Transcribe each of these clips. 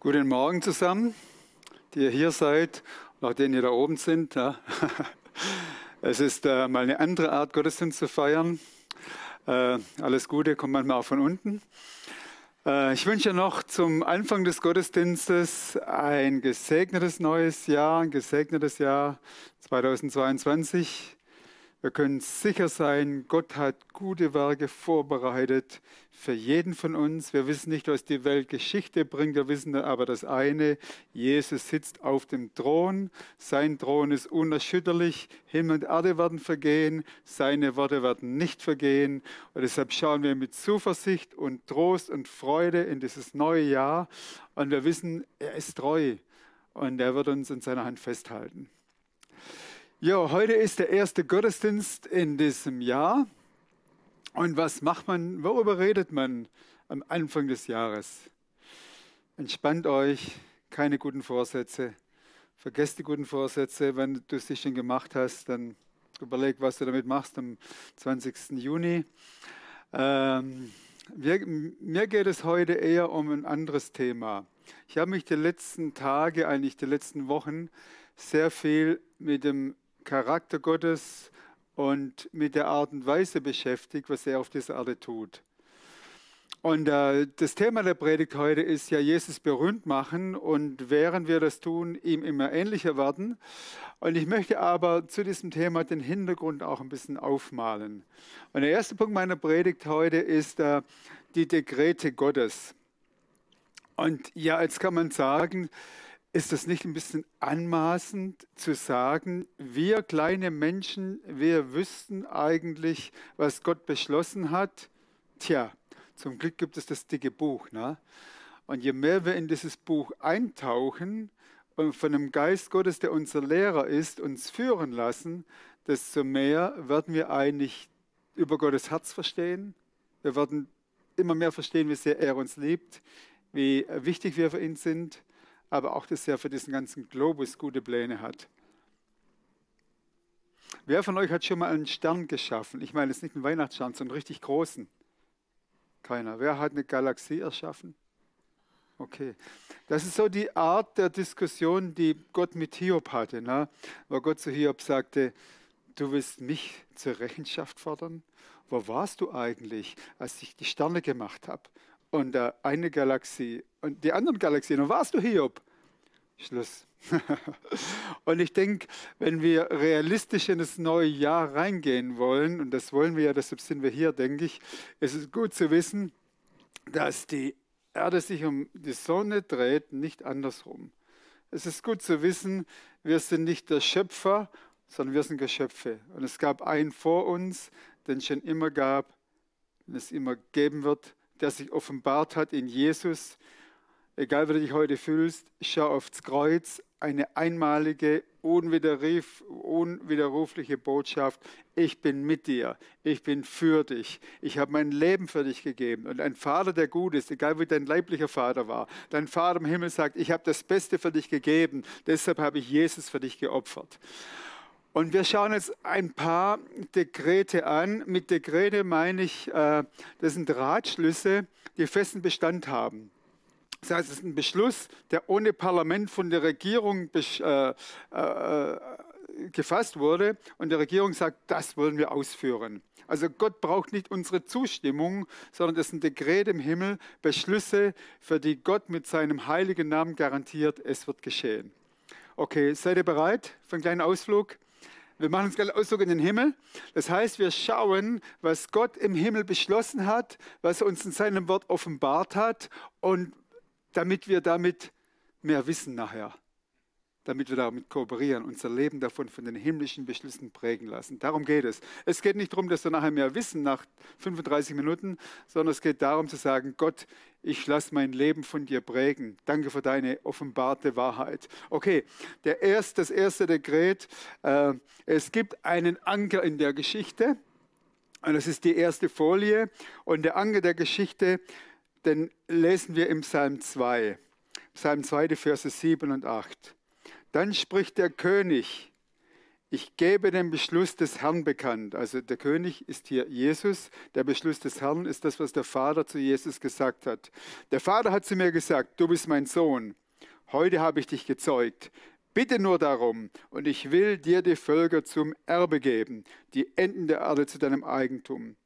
Guten Morgen zusammen, die ihr hier seid und auch denen, die da oben sind. Ja. Es ist mal eine andere Art, Gottesdienst zu feiern. Alles Gute kommt manchmal auch von unten. Ich wünsche noch zum Anfang des Gottesdienstes ein gesegnetes neues Jahr, ein gesegnetes Jahr 2022. Wir können sicher sein, Gott hat gute Werke vorbereitet für jeden von uns. Wir wissen nicht, was die Welt Geschichte bringt, wir wissen aber das eine: Jesus sitzt auf dem Thron, sein Thron ist unerschütterlich, Himmel und Erde werden vergehen, seine Worte werden nicht vergehen. Und deshalb schauen wir mit Zuversicht und Trost und Freude in dieses neue Jahr und wir wissen, er ist treu und er wird uns in seiner Hand festhalten. Ja, heute ist der erste Gottesdienst in diesem Jahr. Und was macht man, worüber redet man am Anfang des Jahres? Entspannt euch, keine guten Vorsätze. Vergesst die guten Vorsätze. Wenn du sie schon gemacht hast, dann überleg, was du damit machst am 20. Juni. Mir geht es heute eher um ein anderes Thema. Ich habe mich die letzten Tage, eigentlich die letzten Wochen, sehr viel mit dem Charakter Gottes und mit der Art und Weise beschäftigt, was er auf dieser Erde tut. Und das Thema der Predigt heute ist ja Jesus berühmt machen und während wir das tun, ihm immer ähnlicher werden. Und ich möchte aber zu diesem Thema den Hintergrund auch ein bisschen aufmalen. Und der erste Punkt meiner Predigt heute ist die Dekrete Gottes. Und ja, jetzt kann man sagen, ist das nicht ein bisschen anmaßend zu sagen, wir kleine Menschen, wir wüssten eigentlich, was Gott beschlossen hat? Tja, zum Glück gibt es das dicke Buch. Ne? Und je mehr wir in dieses Buch eintauchen und von dem Geist Gottes, der unser Lehrer ist, uns führen lassen, desto mehr werden wir eigentlich über Gottes Herz verstehen. Wir werden immer mehr verstehen, wie sehr er uns liebt, wie wichtig wir für ihn sind, aber auch, dass er für diesen ganzen Globus gute Pläne hat. Wer von euch hat schon mal einen Stern geschaffen? Ich meine, es ist nicht ein Weihnachtsstern, sondern einen richtig großen. Keiner. Wer hat eine Galaxie erschaffen? Okay. Das ist so die Art der Diskussion, die Gott mit Hiob hatte. Ne? Wo Gott zu Hiob sagte, du willst mich zur Rechenschaft fordern? Wo warst du eigentlich, als ich die Sterne gemacht habe? Und eine Galaxie und die anderen Galaxien. Und warst du Hiob? Schluss. Und ich denke, wenn wir realistisch in das neue Jahr reingehen wollen, und das wollen wir ja, deshalb sind wir hier, denke ich, ist es gut zu wissen, dass die Erde sich um die Sonne dreht, nicht andersrum. Es ist gut zu wissen, wir sind nicht der Schöpfer, sondern wir sind Geschöpfe. Und es gab einen vor uns, den es schon immer gab, den es immer geben wird, der sich offenbart hat in Jesus. Egal, wie du dich heute fühlst, schau aufs Kreuz, eine einmalige, unwiderrufliche Botschaft. Ich bin mit dir, ich bin für dich, ich habe mein Leben für dich gegeben. Und ein Vater, der gut ist, egal wie dein leiblicher Vater war, dein Vater im Himmel sagt, ich habe das Beste für dich gegeben, deshalb habe ich Jesus für dich geopfert. Und wir schauen jetzt ein paar Dekrete an. Mit Dekrete meine ich, das sind Ratschlüsse, die festen Bestand haben. Das heißt, es ist ein Beschluss, der ohne Parlament von der Regierung gefasst wurde. Und die Regierung sagt, das wollen wir ausführen. Also Gott braucht nicht unsere Zustimmung, sondern das sind Dekrete im Himmel, Beschlüsse, für die Gott mit seinem heiligen Namen garantiert, es wird geschehen. Okay, seid ihr bereit für einen kleinen Ausflug? Wir machen uns einen Ausflug in den Himmel. Das heißt, wir schauen, was Gott im Himmel beschlossen hat, was er uns in seinem Wort offenbart hat und damit wir damit mehr wissen nachher. Damit wir damit kooperieren, unser Leben davon von den himmlischen Beschlüssen prägen lassen. Darum geht es. Es geht nicht darum, dass wir nachher mehr wissen nach 35 Minuten, sondern es geht darum zu sagen, Gott, ich lasse mein Leben von dir prägen. Danke für deine offenbarte Wahrheit. Okay, das erste Dekret. Es gibt einen Anker in der Geschichte. Und das ist die erste Folie. Und der Anker der Geschichte, den lesen wir im Psalm 2. Psalm 2, die Verse 7 und 8. Dann spricht der König, Ich gebe den Beschluss des Herrn bekannt. Also der König ist hier Jesus. Der Beschluss des Herrn ist das, was der Vater zu Jesus gesagt hat. Der Vater hat zu mir gesagt, du bist mein Sohn. Heute habe ich dich gezeugt. Bitte nur darum, und ich will dir die Völker zum Erbe geben, die Enden der Erde zu deinem Eigentum.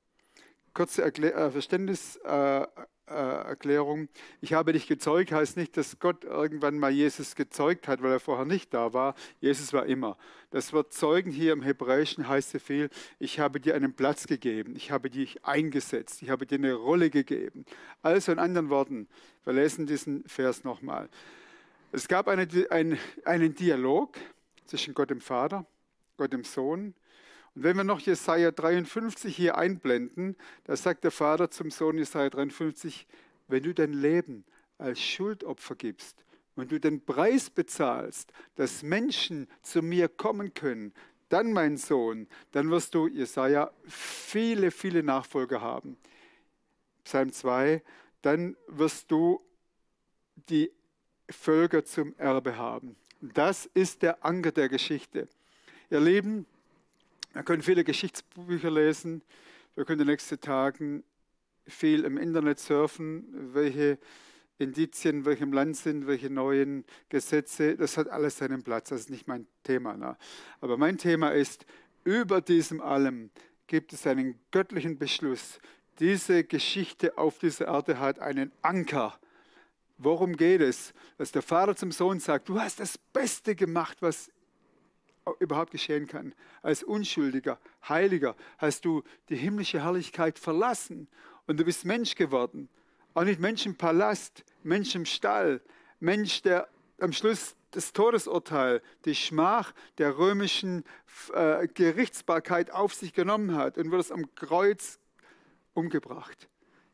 Kurze Verständniserklärung. Ich habe dich gezeugt, heißt nicht, dass Gott irgendwann mal Jesus gezeugt hat, weil er vorher nicht da war. Jesus war immer. Das Wort Zeugen hier im Hebräischen heißt so viel, ich habe dir einen Platz gegeben, ich habe dich eingesetzt, ich habe dir eine Rolle gegeben. Also in anderen Worten, wir lesen diesen Vers nochmal. Es gab einen Dialog zwischen Gott dem Vater, Gott dem Sohn. Und wenn wir noch Jesaja 53 hier einblenden, da sagt der Vater zum Sohn Jesaja 53, wenn du dein Leben als Schuldopfer gibst, wenn du den Preis bezahlst, dass Menschen zu mir kommen können, dann, mein Sohn, dann wirst du, Jesaja, viele, viele Nachfolger haben. Psalm 2, dann wirst du die Völker zum Erbe haben. Das ist der Anker der Geschichte. Ihr Lieben, wir können viele Geschichtsbücher lesen. Wir können in den nächsten Tagen viel im Internet surfen, welche Indizien in welchem Land sind, welche neuen Gesetze. Das hat alles seinen Platz. Das ist nicht mein Thema. Ne? Aber mein Thema ist, über diesem allem gibt es einen göttlichen Beschluss. Diese Geschichte auf dieser Erde hat einen Anker. Worum geht es? Dass der Vater zum Sohn sagt, du hast das Beste gemacht, was überhaupt geschehen kann. Als Unschuldiger, Heiliger hast du die himmlische Herrlichkeit verlassen und du bist Mensch geworden. Auch nicht Mensch im Palast, Mensch im Stall, Mensch, der am Schluss das Todesurteil, die Schmach der römischen Gerichtsbarkeit auf sich genommen hat und wurde am Kreuz umgebracht.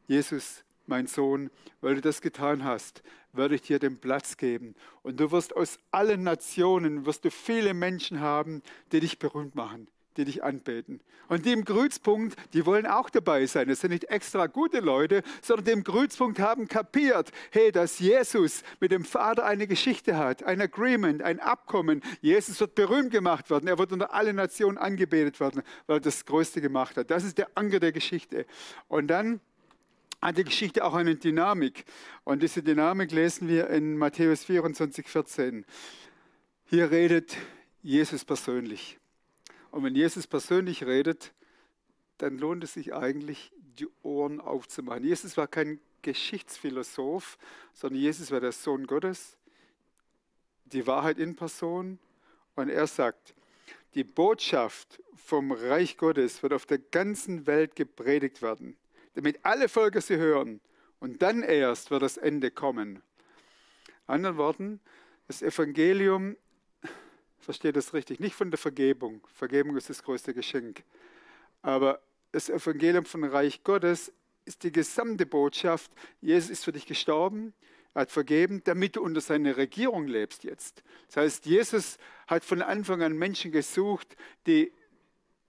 Jesus, mein Sohn, weil du das getan hast, werde ich dir den Platz geben. Und du wirst aus allen Nationen, wirst du viele Menschen haben, die dich berühmt machen, die dich anbeten. Und die im Kreuzpunkt, die wollen auch dabei sein. Das sind nicht extra gute Leute, sondern die im Kreuzpunkt haben kapiert, hey, dass Jesus mit dem Vater eine Geschichte hat, ein Agreement, ein Abkommen. Jesus wird berühmt gemacht werden. Er wird unter alle Nationen angebetet werden, weil er das Größte gemacht hat. Das ist der Anker der Geschichte. Und dann hat die Geschichte auch eine Dynamik. Und diese Dynamik lesen wir in Matthäus 24, 14. Hier redet Jesus persönlich. Und wenn Jesus persönlich redet, dann lohnt es sich eigentlich, die Ohren aufzumachen. Jesus war kein Geschichtsphilosoph, sondern Jesus war der Sohn Gottes, die Wahrheit in Person. Und er sagt, die Botschaft vom Reich Gottes wird auf der ganzen Welt gepredigt werden, damit alle Völker sie hören. Und dann erst wird das Ende kommen. In anderen Worten, das Evangelium, versteht das richtig, nicht von der Vergebung. Vergebung ist das größte Geschenk. Aber das Evangelium von Reich Gottes ist die gesamte Botschaft. Jesus ist für dich gestorben, er hat vergeben, damit du unter seiner Regierung lebst jetzt. Das heißt, Jesus hat von Anfang an Menschen gesucht, die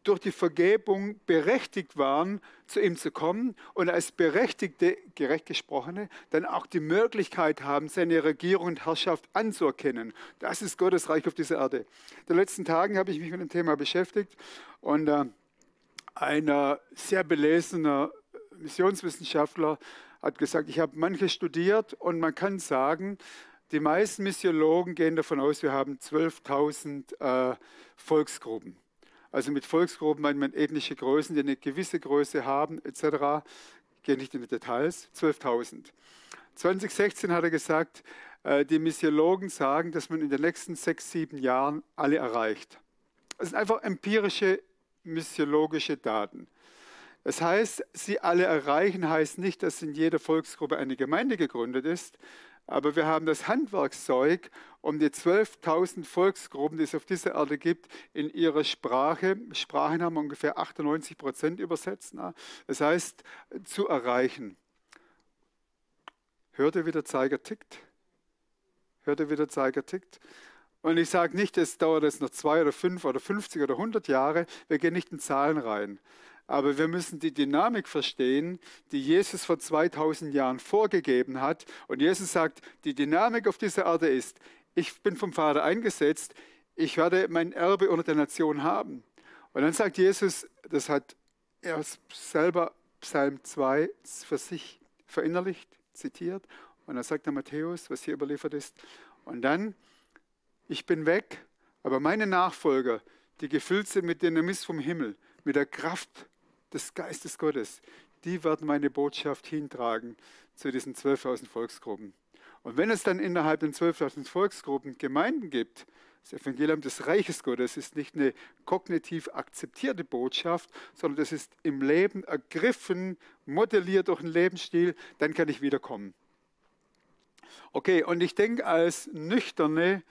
durch die Vergebung berechtigt waren, zu ihm zu kommen und als Berechtigte, gerecht Gesprochene, dann auch die Möglichkeit haben, seine Regierung und Herrschaft anzuerkennen. Das ist Gottes Reich auf dieser Erde. In den letzten Tagen habe ich mich mit dem Thema beschäftigt und ein sehr belesener Missionswissenschaftler hat gesagt, ich habe manches studiert und man kann sagen, die meisten Missiologen gehen davon aus, wir haben 12.000 Volksgruppen. Also mit Volksgruppen meint man ethnische Größen, die eine gewisse Größe haben, etc. Ich gehe nicht in die Details, 12.000. 2016 hat er gesagt, die Missiologen sagen, dass man in den nächsten 6, 7 Jahren alle erreicht. Das sind einfach empirische, missiologische Daten. Das heißt, sie alle erreichen, heißt nicht, dass in jeder Volksgruppe eine Gemeinde gegründet ist, aber wir haben das Handwerkszeug, um die 12.000 Volksgruppen, die es auf dieser Erde gibt, in ihrer Sprache, Sprachen haben wir ungefähr 98% übersetzt, das heißt, zu erreichen. Hört ihr, wie der Zeiger tickt? Hört ihr, wie der Zeiger tickt? Und ich sage nicht, es dauert jetzt noch 2 oder 5 oder 50 oder 100 Jahre, wir gehen nicht in Zahlen rein. Aber wir müssen die Dynamik verstehen, die Jesus vor 2000 Jahren vorgegeben hat. Und Jesus sagt, die Dynamik auf dieser Erde ist, ich bin vom Vater eingesetzt, ich werde mein Erbe unter der Nation haben. Und dann sagt Jesus, das hat er selber Psalm 2 für sich verinnerlicht, zitiert. Und dann sagt der Matthäus, was hier überliefert ist. Und dann, ich bin weg, aber meine Nachfolger, die gefüllt sind mit Dynamis vom Himmel, mit der Kraft des Geistes Gottes, die werden meine Botschaft hintragen zu diesen 12.000 Volksgruppen. Und wenn es dann innerhalb den 12.000 Volksgruppen Gemeinden gibt, das Evangelium des Reiches Gottes ist nicht eine kognitiv akzeptierte Botschaft, sondern das ist im Leben ergriffen, modelliert durch einen Lebensstil, dann kann ich wiederkommen. Okay, und ich denke, als nüchterne,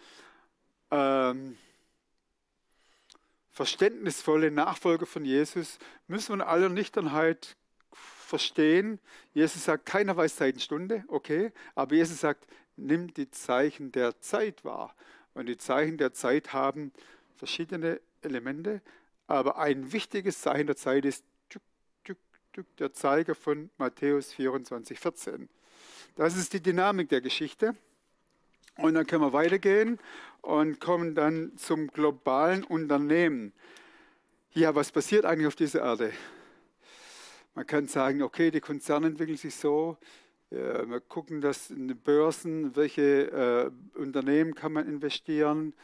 verständnisvolle Nachfolger von Jesus müssen wir in aller Nüchternheit verstehen. Jesus sagt, keiner weiß Zeit und Stunde, okay, aber Jesus sagt, nimm die Zeichen der Zeit wahr. Und die Zeichen der Zeit haben verschiedene Elemente, aber ein wichtiges Zeichen der Zeit ist der Zeiger von Matthäus 24, 14. Das ist die Dynamik der Geschichte. Und dann können wir weitergehen und kommen dann zum globalen Unternehmen. Ja, was passiert eigentlich auf dieser Erde? Man kann sagen, okay, die Konzerne entwickeln sich so. Wir gucken, dass in den Börsen, welche Unternehmen kann man investieren,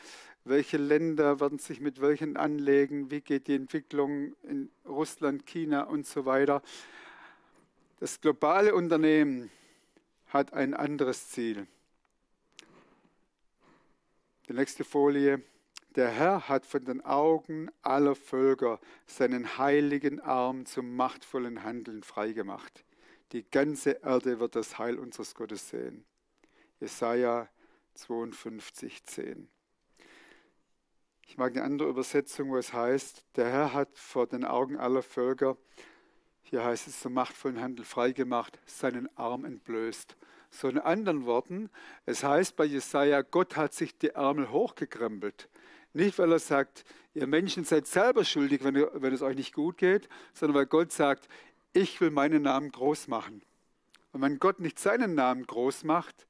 welche Länder werden sich mit welchen anlegen, wie geht die Entwicklung in Russland, China und so weiter. Das globale Unternehmen hat ein anderes Ziel. Die nächste Folie. Der Herr hat von den Augen aller Völker seinen heiligen Arm zum machtvollen Handeln freigemacht. Die ganze Erde wird das Heil unseres Gottes sehen. Jesaja 52, 10. Ich mag eine andere Übersetzung, wo es heißt, der Herr hat vor den Augen aller Völker, hier heißt es zum machtvollen Handel freigemacht, seinen Arm entblößt. So in anderen Worten, es heißt bei Jesaja, Gott hat sich die Ärmel hochgekrempelt. Nicht, weil er sagt, ihr Menschen seid selber schuldig, wenn es euch nicht gut geht, sondern weil Gott sagt, ich will meinen Namen groß machen. Und wenn Gott nicht seinen Namen groß macht,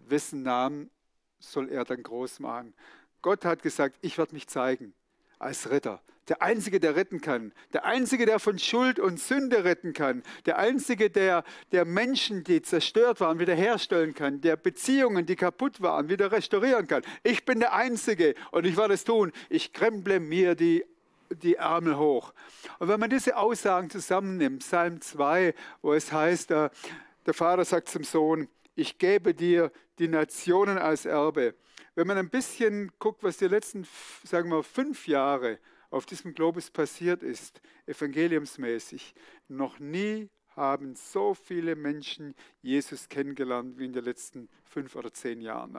wessen Namen soll er dann groß machen? Gott hat gesagt, ich werde mich zeigen als Retter. Der Einzige, der retten kann. Der Einzige, der von Schuld und Sünde retten kann. Der Einzige, der Menschen, die zerstört waren, wiederherstellen kann. Der Beziehungen, die kaputt waren, wieder restaurieren kann. Ich bin der Einzige und ich werde es tun. Ich kremple mir die Ärmel hoch. Und wenn man diese Aussagen zusammennimmt, Psalm 2, wo es heißt, der Vater sagt zum Sohn, ich gebe dir die Nationen als Erbe. Wenn man ein bisschen guckt, was die letzten, sagen wir, 5 Jahre auf diesem Globus passiert ist, evangeliumsmäßig, noch nie haben so viele Menschen Jesus kennengelernt wie in den letzten 5 oder 10 Jahren.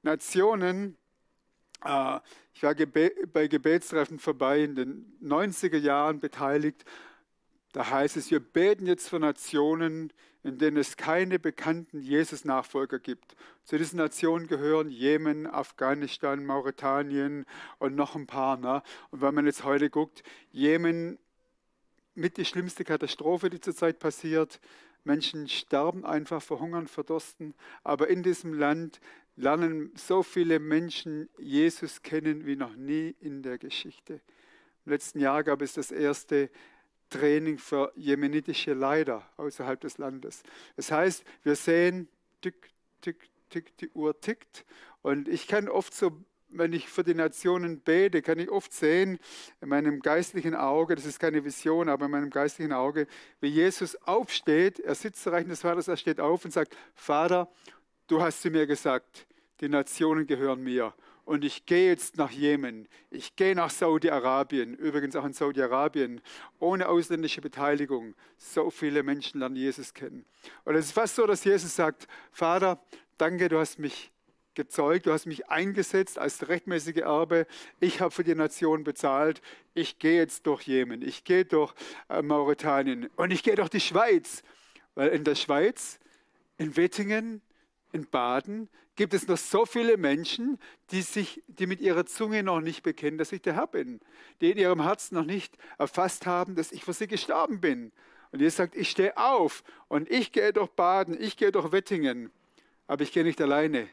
Nationen, ich war bei Gebetstreffen vorbei in den 90er Jahren beteiligt. Da heißt es, wir beten jetzt für Nationen, in denen es keine bekannten Jesus-Nachfolger gibt. Zu diesen Nationen gehören Jemen, Afghanistan, Mauretanien und noch ein paar. Ne? Und wenn man jetzt heute guckt, Jemen mit die schlimmste Katastrophe, die zurzeit passiert. Menschen sterben einfach, verhungern, verdursten. Aber in diesem Land lernen so viele Menschen Jesus kennen wie noch nie in der Geschichte. Im letzten Jahr gab es das erste Training für jemenitische Leiter außerhalb des Landes. Das heißt, wir sehen, tick, tick, tick, die Uhr tickt. Und ich kann oft so, wenn ich für die Nationen bete, kann ich oft sehen, in meinem geistlichen Auge, das ist keine Vision, aber in meinem geistlichen Auge, wie Jesus aufsteht, er sitzt zur Rechten des Vaters, er steht auf und sagt, Vater, du hast zu mir gesagt, die Nationen gehören mir. Und ich gehe jetzt nach Jemen, ich gehe nach Saudi-Arabien, übrigens auch in Saudi-Arabien, ohne ausländische Beteiligung. So viele Menschen lernen Jesus kennen. Und es ist fast so, dass Jesus sagt, Vater, danke, du hast mich gezeugt, du hast mich eingesetzt als rechtmäßige Erbe. Ich habe für die Nation bezahlt. Ich gehe jetzt durch Jemen, ich gehe durch Mauretanien und ich gehe durch die Schweiz. Weil in der Schweiz, in Wettingen, in Baden gibt es noch so viele Menschen, die mit ihrer Zunge noch nicht bekennen, dass ich der Herr bin, die in ihrem Herzen noch nicht erfasst haben, dass ich für sie gestorben bin. Und Jesus sagt, ich stehe auf und ich gehe durch Baden, ich gehe durch Wettingen, aber ich gehe nicht alleine.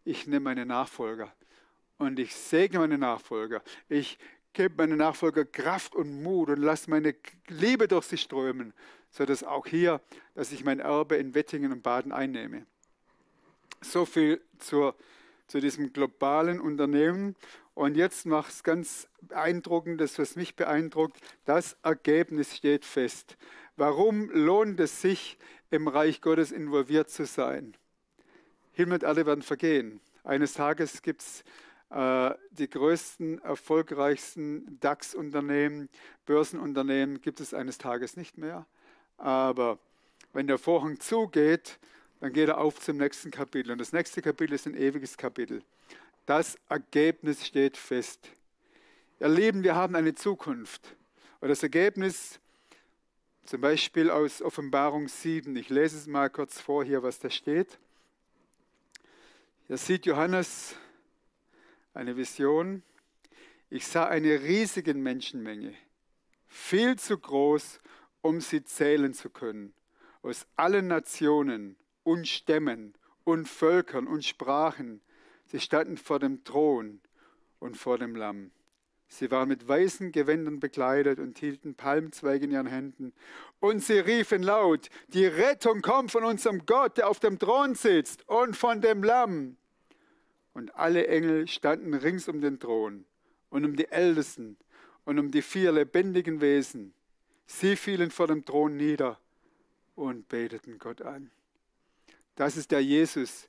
Ich nehme meine Nachfolger. und ich segne meine Nachfolger. Ich gebe meinen Nachfolger Kraft und Mut und lasse meine Liebe durch sie strömen, sodass auch hier, dass ich mein Erbe in Wettingen und Baden einnehme. So viel zu diesem globalen Unternehmen. Und jetzt macht es ganz beeindruckend, das, was mich beeindruckt, das Ergebnis steht fest. Warum lohnt es sich, im Reich Gottes involviert zu sein? Himmel und Erde werden vergehen. Eines Tages gibt es die größten, erfolgreichsten DAX-Unternehmen, Börsenunternehmen gibt es eines Tages nicht mehr. Aber wenn der Vorhang zugeht, dann geht er auf zum nächsten Kapitel. Und das nächste Kapitel ist ein ewiges Kapitel. Das Ergebnis steht fest. Ihr Lieben, wir haben eine Zukunft. Und das Ergebnis, zum Beispiel aus Offenbarung 7, ich lese es mal kurz vor hier, was da steht. Hier sieht Johannes eine Vision. Ich sah eine riesige Menschenmenge, viel zu groß, um sie zählen zu können, aus allen Nationen und Stämmen und Völkern und Sprachen. Sie standen vor dem Thron und vor dem Lamm. Sie waren mit weißen Gewändern bekleidet und hielten Palmzweige in ihren Händen. Und sie riefen laut, die Rettung kommt von unserem Gott, der auf dem Thron sitzt, und von dem Lamm. Und alle Engel standen rings um den Thron und um die Ältesten und um die 4 lebendigen Wesen. Sie fielen vor dem Thron nieder und beteten Gott an. Das ist der Jesus,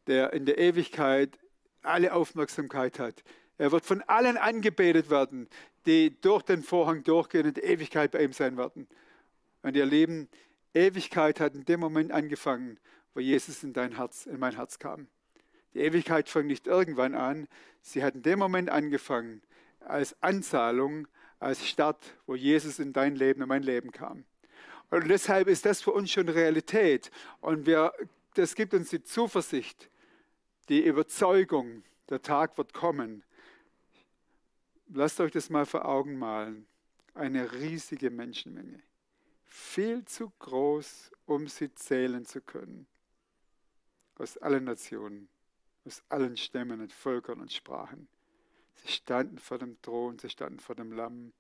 der in der Ewigkeit alle Aufmerksamkeit hat. Er wird von allen angebetet werden, die durch den Vorhang durchgehen und die Ewigkeit bei ihm sein werden. Und ihr Lieben, Ewigkeit hat in dem Moment angefangen, wo Jesus in dein Herz, in mein Herz kam. Die Ewigkeit fängt nicht irgendwann an, sie hat in dem Moment angefangen, als Anzahlung, als Start, wo Jesus in dein Leben, in mein Leben kam. Und deshalb ist das für uns schon Realität. Und das gibt uns die Zuversicht, die Überzeugung, der Tag wird kommen. Lasst euch das mal vor Augen malen. Eine riesige Menschenmenge. Viel zu groß, um sie zählen zu können. Aus allen Nationen, aus allen Stämmen und Völkern und Sprachen. Sie standen vor dem Thron, sie standen vor dem Lamm.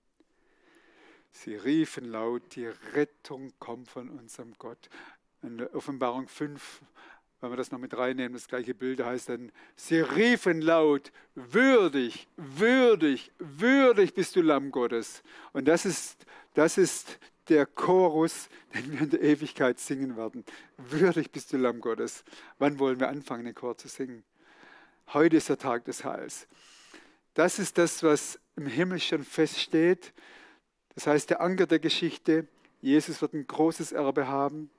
Sie riefen laut, die Rettung kommt von unserem Gott. In der Offenbarung 5, wenn wir das noch mit reinnehmen, das gleiche Bild heißt dann, sie riefen laut, würdig, würdig, würdig bist du Lamm Gottes. Und das ist der Chorus, den wir in der Ewigkeit singen werden. Würdig bist du Lamm Gottes. Wann wollen wir anfangen, den Chor zu singen? Heute ist der Tag des Heils. Das ist das, was im Himmel schon feststeht. Das heißt, der Anker der Geschichte, Jesus wird ein großes Erbe haben.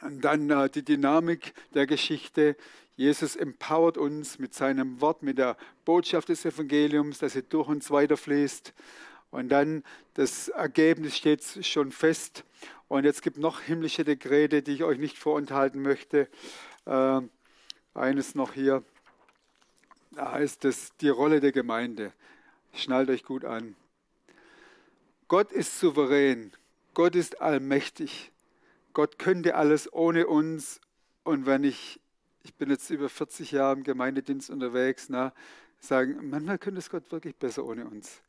Und dann die Dynamik der Geschichte. Jesus empowert uns mit seinem Wort, mit der Botschaft des Evangeliums, dass sie durch uns weiterfließt. Und dann das Ergebnis steht schon fest. Und jetzt gibt es noch himmlische Dekrete, die ich euch nicht vorenthalten möchte. Eines noch hier. Da heißt es die Rolle der Gemeinde. Schnallt euch gut an. Gott ist souverän. Gott ist allmächtig. Gott könnte alles ohne uns. Und wenn ich bin jetzt über 40 Jahre im Gemeindedienst unterwegs, sagen, manchmal könnte es Gott wirklich besser ohne uns.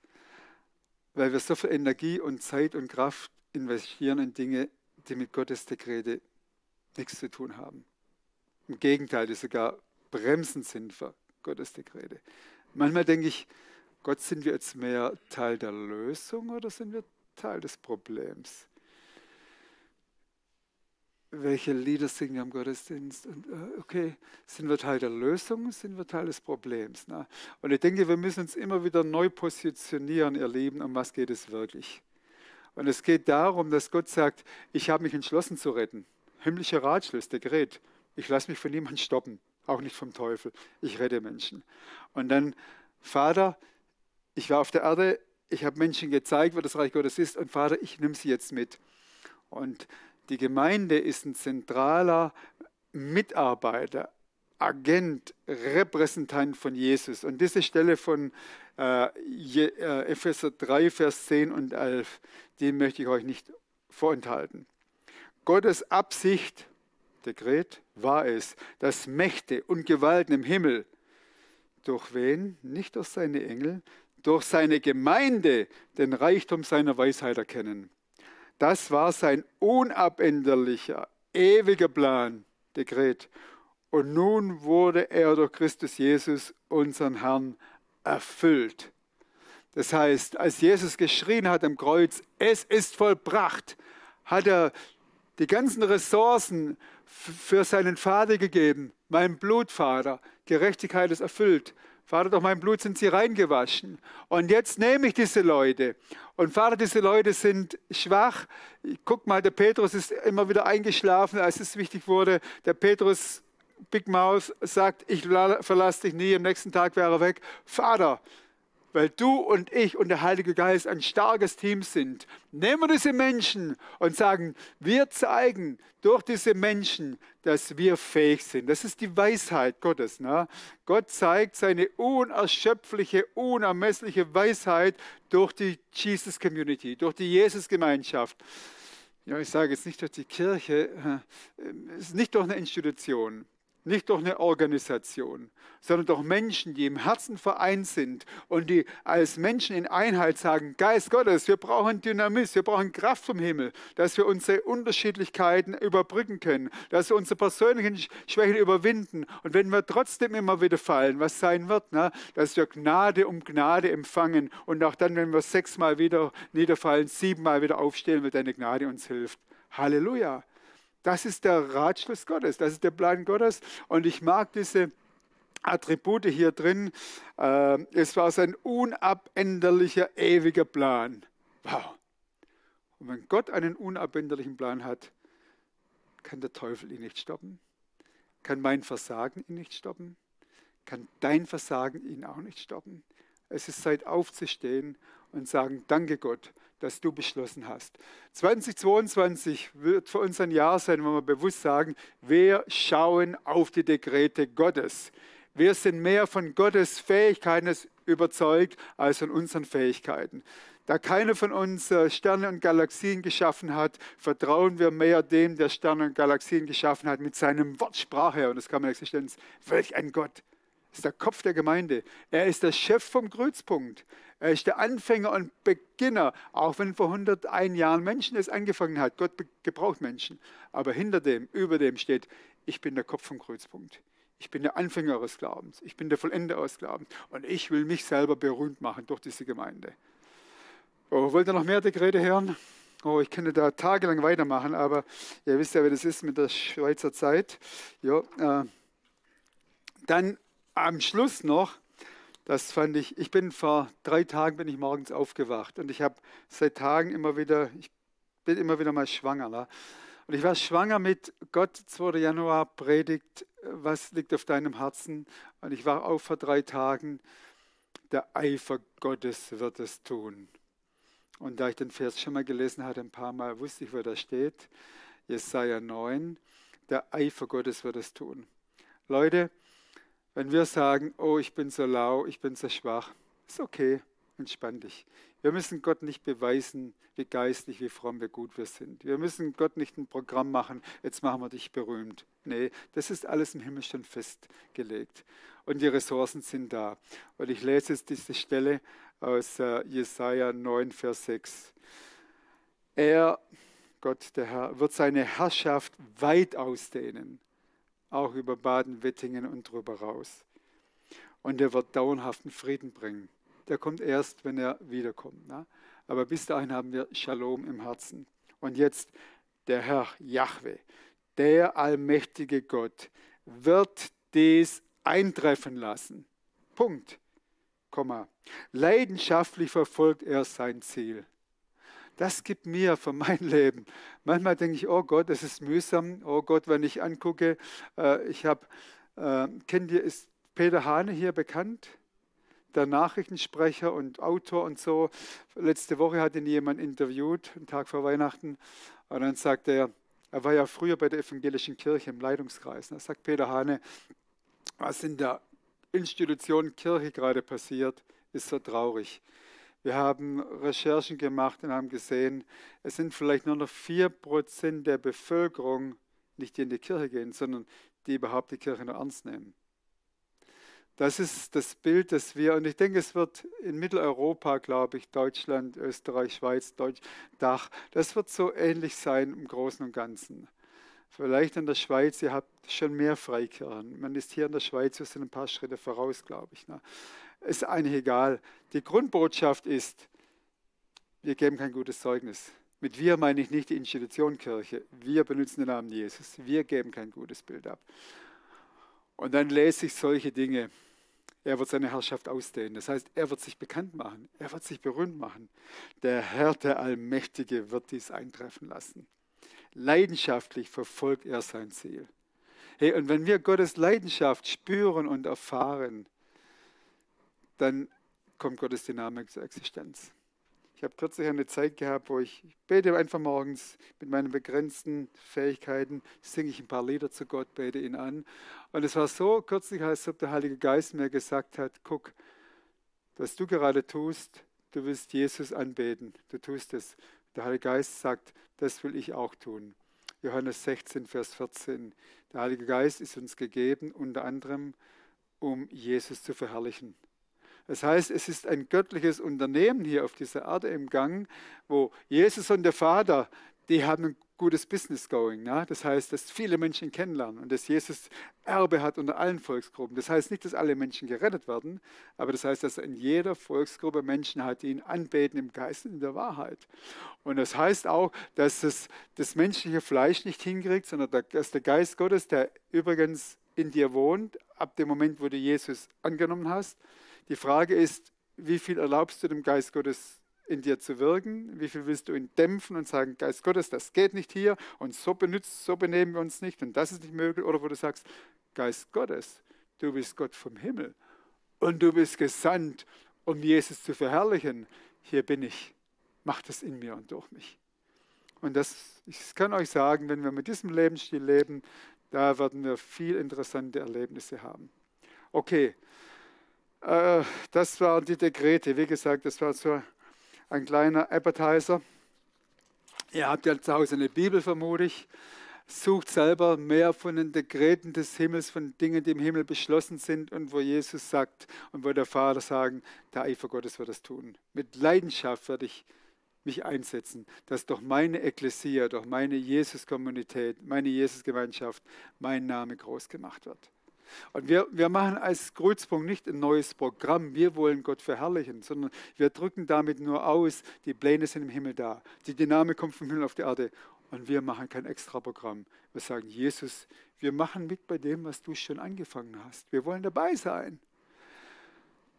Weil wir so viel Energie und Zeit und Kraft investieren in Dinge, die mit Gottes Dekrete nichts zu tun haben. Im Gegenteil, die sogar bremsend sind für Gottes Dekrete. Manchmal denke ich, Gott, sind wir jetzt mehr Teil der Lösung oder sind wir Teil des Problems? Welche Lieder singen wir im Gottesdienst? Und, okay, sind wir Teil der Lösung, sind wir Teil des Problems? Na? Und ich denke, wir müssen uns immer wieder neu positionieren, ihr Lieben, um was geht es wirklich? Und es geht darum, dass Gott sagt, ich habe mich entschlossen zu retten. Himmlischer Ratschluss, der gerät. Ich lasse mich von niemandem stoppen, auch nicht vom Teufel. Ich rette Menschen. Und dann, Vater, ich war auf der Erde, ich habe Menschen gezeigt, wo das Reich Gottes ist, und Vater, ich nehme sie jetzt mit. Und die Gemeinde ist ein zentraler Mitarbeiter, Agent, Repräsentant von Jesus. Und diese Stelle von Epheser 3, Vers 10 und 11, die möchte ich euch nicht vorenthalten. Gottes Absicht, Dekret, war es, dass Mächte und Gewalten im Himmel Durch wen? Nicht durch seine Engel, durch seine Gemeinde den Reichtum seiner Weisheit erkennen. Das war sein unabänderlicher, ewiger Plan, Dekret. Und nun wurde er durch Christus Jesus, unseren Herrn, erfüllt. Das heißt, als Jesus geschrien hat am Kreuz, es ist vollbracht, hat er die ganzen Ressourcen für seinen Vater gegeben. Mein Blutvater, Gerechtigkeit ist erfüllt. Vater, durch mein Blut sind sie reingewaschen. Und jetzt nehme ich diese Leute. Und Vater, diese Leute sind schwach. Guck mal, der Petrus ist immer wieder eingeschlafen, als es wichtig wurde. Der Petrus, Big Mouth, sagt, ich verlasse dich nie, am nächsten Tag wäre er weg. Vater, weil du und ich und der Heilige Geist ein starkes Team sind, nehmen wir diese Menschen und sagen, wir zeigen durch diese Menschen, dass wir fähig sind. Das ist die Weisheit Gottes. Ne? Gott zeigt seine unerschöpfliche, unermessliche Weisheit durch die Jesus Community, durch die Jesus-Gemeinschaft. Ja, ich sage jetzt nicht durch die Kirche, es ist nicht durch eine Institution. Nicht durch eine Organisation, sondern durch Menschen, die im Herzen vereint sind und die als Menschen in Einheit sagen, Geist Gottes, wir brauchen Dynamis, wir brauchen Kraft vom Himmel, dass wir unsere Unterschiedlichkeiten überbrücken können, dass wir unsere persönlichen Schwächen überwinden. Und wenn wir trotzdem immer wieder fallen, was sein wird, ne, dass wir Gnade um Gnade empfangen und auch dann, wenn wir 6-mal wieder niederfallen, 7-mal wieder aufstehen, weil deine Gnade uns hilft. Halleluja! Das ist der Ratschluss Gottes, das ist der Plan Gottes. Und ich mag diese Attribute hier drin. Es war sein unabänderlicher, ewiger Plan. Wow. Und wenn Gott einen unabänderlichen Plan hat, kann der Teufel ihn nicht stoppen. Kann mein Versagen ihn nicht stoppen. Kann dein Versagen ihn auch nicht stoppen. Es ist Zeit aufzustehen und sagen, danke Gott, dass du beschlossen hast. 2022 wird für uns ein Jahr sein, wo wir bewusst sagen, wir schauen auf die Dekrete Gottes. Wir sind mehr von Gottes Fähigkeiten überzeugt als von unseren Fähigkeiten. Da keiner von uns Sterne und Galaxien geschaffen hat, vertrauen wir mehr dem, der Sterne und Galaxien geschaffen hat, mit seinem Wort sprach er. Und das kann man Existenz. Welch ein Gott! Er ist der Kopf der Gemeinde. Er ist der Chef vom Kreuzpunkt. Er ist der Anfänger und Beginner, auch wenn vor 101 Jahren Menschen es angefangen hat. Gott gebraucht Menschen. Aber hinter dem, über dem steht, ich bin der Kopf vom Kreuzpunkt. Ich bin der Anfänger eures Glaubens. Ich bin der Vollender eures Glaubens. Und ich will mich selber berühmt machen durch diese Gemeinde. Oh, wollt ihr noch mehr Dekrete hören? Oh, ich könnte da tagelang weitermachen, aber ihr wisst ja, wie das ist mit der Schweizer Zeit. Ja, dann am Schluss noch, das fand ich bin vor 3 Tagen bin ich morgens aufgewacht und ich habe seit Tagen ich bin immer wieder mal schwanger. Ne? Und ich war schwanger mit Gott, 2. Januar, Predigt, was liegt auf deinem Herzen? Und ich war auf vor 3 Tagen, der Eifer Gottes wird es tun. Und da ich den Vers schon mal gelesen hatte, ein paar Mal wusste ich, wo da steht, Jesaja 9, der Eifer Gottes wird es tun. Leute, wenn wir sagen, oh, ich bin so lau, ich bin so schwach, ist okay, entspann dich. Wir müssen Gott nicht beweisen, wie geistlich, wie fromm, wie gut wir sind. Wir müssen Gott nicht ein Programm machen, jetzt machen wir dich berühmt. Nee, das ist alles im Himmel schon festgelegt. Und die Ressourcen sind da. Und ich lese jetzt diese Stelle aus Jesaja 9, Vers 6. Er, Gott, der Herr, wird seine Herrschaft weit ausdehnen. Auch über Baden-Wettingen und drüber raus. Und er wird dauerhaften Frieden bringen. Der kommt erst, wenn er wiederkommt. Ne? Aber bis dahin haben wir Shalom im Herzen. Und jetzt der Herr Jahwe, der allmächtige Gott, wird dies eintreffen lassen. Punkt. Komma. Leidenschaftlich verfolgt er sein Ziel. Das gibt mir für mein Leben. Manchmal denke ich, oh Gott, das ist mühsam. Oh Gott, wenn ich angucke, ist Peter Hane hier bekannt? Der Nachrichtensprecher und Autor und so. Letzte Woche hat ihn jemand interviewt, einen Tag vor Weihnachten. Und dann sagt er war ja früher bei der evangelischen Kirche im Leitungskreis. Da sagt Peter Hane, was in der Institution Kirche gerade passiert, ist so traurig. Wir haben Recherchen gemacht und haben gesehen, es sind vielleicht nur noch 4% der Bevölkerung, nicht die in die Kirche gehen, sondern die überhaupt die Kirche noch ernst nehmen. Das ist das Bild, das wir, und ich denke, es wird in Mitteleuropa, glaube ich, Deutschland, Österreich, Schweiz, Dach, das wird so ähnlich sein im Großen und Ganzen. Vielleicht in der Schweiz, ihr habt schon mehr Freikirchen. Man ist hier in der Schweiz, wir sind ein paar Schritte voraus, glaube ich. Ne? Ist eigentlich egal. Die Grundbotschaft ist, wir geben kein gutes Zeugnis. Mit wir meine ich nicht die Institution Kirche. Wir benutzen den Namen Jesus. Wir geben kein gutes Bild ab. Und dann lese ich solche Dinge. Er wird seine Herrschaft ausdehnen. Das heißt, er wird sich bekannt machen. Er wird sich berühmt machen. Der Herr, der Allmächtige, wird dies eintreffen lassen. Leidenschaftlich verfolgt er sein Ziel. Hey, und wenn wir Gottes Leidenschaft spüren und erfahren, dann kommt Gottes Dynamik zur Existenz. Ich habe kürzlich eine Zeit gehabt, wo ich bete einfach morgens mit meinen begrenzten Fähigkeiten, singe ich ein paar Lieder zu Gott, bete ihn an. Und es war so kürzlich, als ob der Heilige Geist mir gesagt hat, guck, was du gerade tust, du willst Jesus anbeten, du tust es. Der Heilige Geist sagt, das will ich auch tun. Johannes 16, Vers 14. Der Heilige Geist ist uns gegeben, unter anderem, um Jesus zu verherrlichen. Das heißt, es ist ein göttliches Unternehmen hier auf dieser Erde im Gang, wo Jesus und der Vater, die haben ein gutes Business going. Ja? Das heißt, dass viele Menschen ihn kennenlernen und dass Jesus Erbe hat unter allen Volksgruppen. Das heißt nicht, dass alle Menschen gerettet werden, aber das heißt, dass er in jeder Volksgruppe Menschen hat, die ihn anbeten im Geist und in der Wahrheit. Und das heißt auch, dass es das menschliche Fleisch nicht hinkriegt, sondern dass der Geist Gottes, der übrigens in dir wohnt, ab dem Moment, wo du Jesus angenommen hast. Die Frage ist, wie viel erlaubst du dem Geist Gottes in dir zu wirken? Wie viel willst du ihn dämpfen und sagen, Geist Gottes, das geht nicht hier und so benehmen wir uns nicht und das ist nicht möglich? Oder wo du sagst, Geist Gottes, du bist Gott vom Himmel und du bist gesandt, um Jesus zu verherrlichen. Hier bin ich, mach das in mir und durch mich. Und ich kann euch sagen, wenn wir mit diesem Lebensstil leben, da werden wir viel interessante Erlebnisse haben. Okay. Das waren die Dekrete. Wie gesagt, das war so ein kleiner Appetizer. Ihr habt ja zu Hause eine Bibel, vermute ich. Sucht selber mehr von den Dekreten des Himmels, von Dingen, die im Himmel beschlossen sind und wo Jesus sagt und wo der Vater sagt, der Eifer Gottes wird das tun. Mit Leidenschaft werde ich mich einsetzen, dass durch meine Ekklesia, durch meine Jesus-Kommunität, meine Jesus-Gemeinschaft mein Name groß gemacht wird. Und wir machen als Kreuzpunkt nicht ein neues Programm, wir wollen Gott verherrlichen, sondern wir drücken damit nur aus, die Pläne sind im Himmel da, die Dynamik kommt vom Himmel auf die Erde und wir machen kein extra Programm. Wir sagen, Jesus, wir machen mit bei dem, was du schon angefangen hast. Wir wollen dabei sein.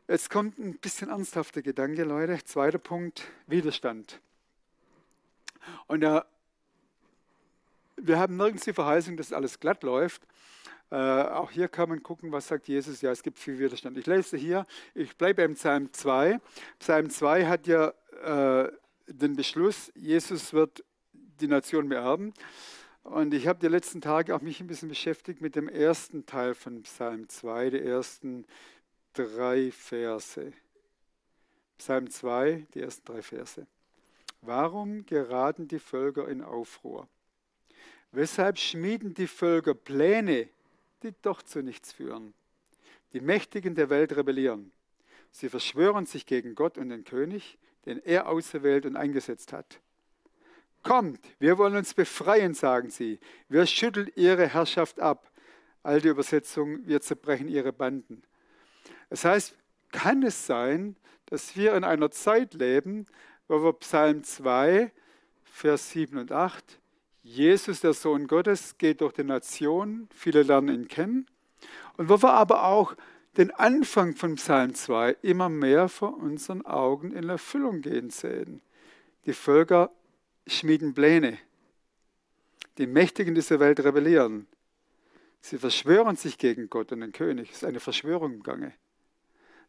Jetzt kommt ein bisschen ernsthafter Gedanke, Leute. Zweiter Punkt, Widerstand. Und wir haben nirgends die Verheißung, dass alles glatt läuft. Auch hier kann man gucken, was sagt Jesus. Ja, es gibt viel Widerstand. Ich lese hier, ich bleibe im Psalm 2. Psalm 2 hat ja den Beschluss, Jesus wird die Nation beerben. Und ich habe die letzten Tage auch mich ein bisschen beschäftigt mit dem ersten Teil von Psalm 2, die ersten 3 Verse. Psalm 2, die ersten 3 Verse. Warum geraten die Völker in Aufruhr? Weshalb schmieden die Völker Pläne, die doch zu nichts führen? Die Mächtigen der Welt rebellieren. Sie verschwören sich gegen Gott und den König, den er auserwählt und eingesetzt hat. Kommt, wir wollen uns befreien, sagen sie. Wir schütteln ihre Herrschaft ab. Alte Übersetzung, wir zerbrechen ihre Banden. Das heißt, kann es sein, dass wir in einer Zeit leben, wo wir Psalm 2, Vers 7 und 8, Jesus, der Sohn Gottes, geht durch die Nationen, viele lernen ihn kennen. Und wo wir aber auch den Anfang von Psalm 2 immer mehr vor unseren Augen in Erfüllung gehen sehen. Die Völker schmieden Pläne. Die Mächtigen dieser Welt rebellieren. Sie verschwören sich gegen Gott und den König. Es ist eine Verschwörung im Gange.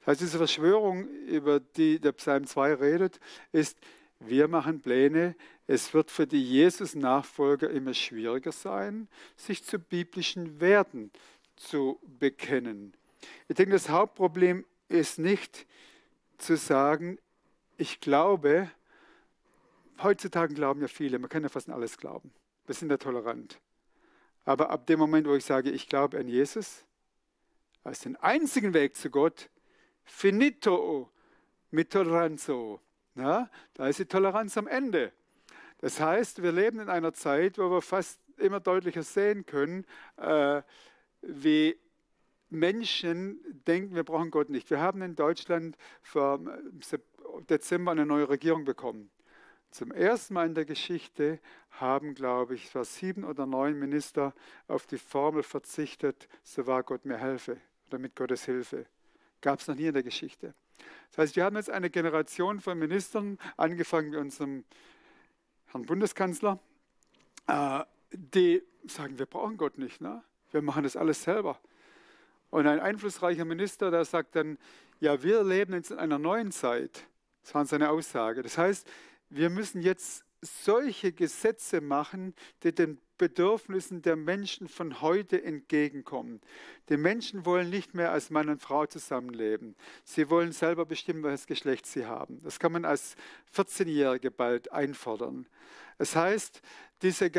Das heißt, diese Verschwörung, über die der Psalm 2 redet, ist, wir machen Pläne. Es wird für die Jesus-Nachfolger immer schwieriger sein, sich zu biblischen Werten zu bekennen. Ich denke, das Hauptproblem ist nicht zu sagen, ich glaube, heutzutage glauben ja viele, man kann ja fast an alles glauben. Wir sind ja tolerant. Aber ab dem Moment, wo ich sage, ich glaube an Jesus, als den einzigen Weg zu Gott, finito mit Toleranzo. Ja, da ist die Toleranz am Ende. Das heißt, wir leben in einer Zeit, wo wir fast immer deutlicher sehen können, wie Menschen denken, wir brauchen Gott nicht. Wir haben in Deutschland vor Dezember eine neue Regierung bekommen. Zum ersten Mal in der Geschichte haben, glaube ich, 7 oder 9 Minister auf die Formel verzichtet, so wahr Gott mir helfe oder mit Gottes Hilfe. Gab es noch nie in der Geschichte. Das heißt, wir haben jetzt eine Generation von Ministern, angefangen mit unserem Herrn Bundeskanzler, die sagen, wir brauchen Gott nicht, ne? Wir machen das alles selber. Und ein einflussreicher Minister, der sagt dann, ja, wir leben jetzt in einer neuen Zeit. Das war seine Aussage. Das heißt, wir müssen jetzt solche Gesetze machen, die den Bedürfnissen der Menschen von heute entgegenkommen. Die Menschen wollen nicht mehr als Mann und Frau zusammenleben. Sie wollen selber bestimmen, welches Geschlecht sie haben. Das kann man als 14-Jährige bald einfordern. Das heißt, diese